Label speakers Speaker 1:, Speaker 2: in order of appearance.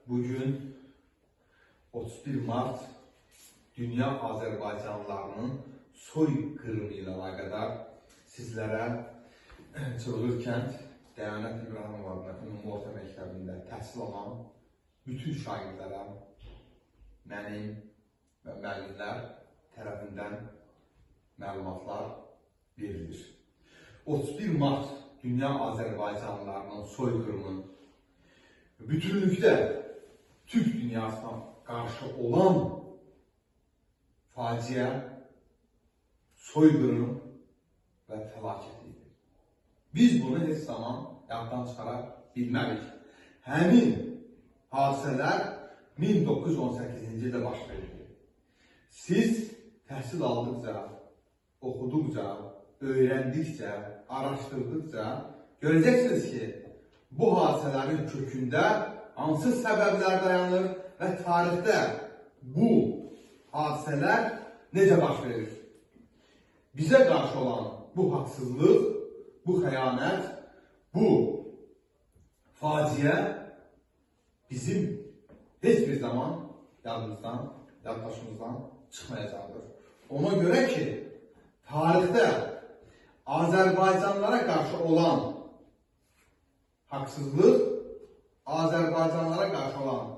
Speaker 1: Bugün 31 Mart Dünya Azərbaycanlılarının soyqırımı ilə əlaqədar sizlərə Çılğır kənd Dəyanət İbrahimov adına ümumi orta məktəbində təhsil alan bütün şagirdlərə mənim və müəllimlər tərəfindən məlumatlar verilir. 31 Mart Dünya Azərbaycanlılarının soyqırımı bütünlükdə Türk dünyasına qarşı olan faciə, soyqırım və fəlakət idi. Biz bunu heç zaman yaddan çıxara bilmərik. Həmin hadisələr 1918-ci ildə baş verdi. Siz təhsil aldıqca, oxuduqca, öyrəndikcə, araşdırdıqca görəcəksiniz ki, bu hadisələrin kökündə hansı səbəblər dayanır və tarixdə bu hadisələr necə baş verir? Bizə qarşı olan bu haqsızlıq, bu xəyanət, bu faciə bizim heç bir zaman yadımızdan, yaddaşımızdan çıxmayacaqdır. Ona görə ki, tarixdə Azərbaycanlara qarşı olan haqsızlıq, Azərbaycanlara qarşı olan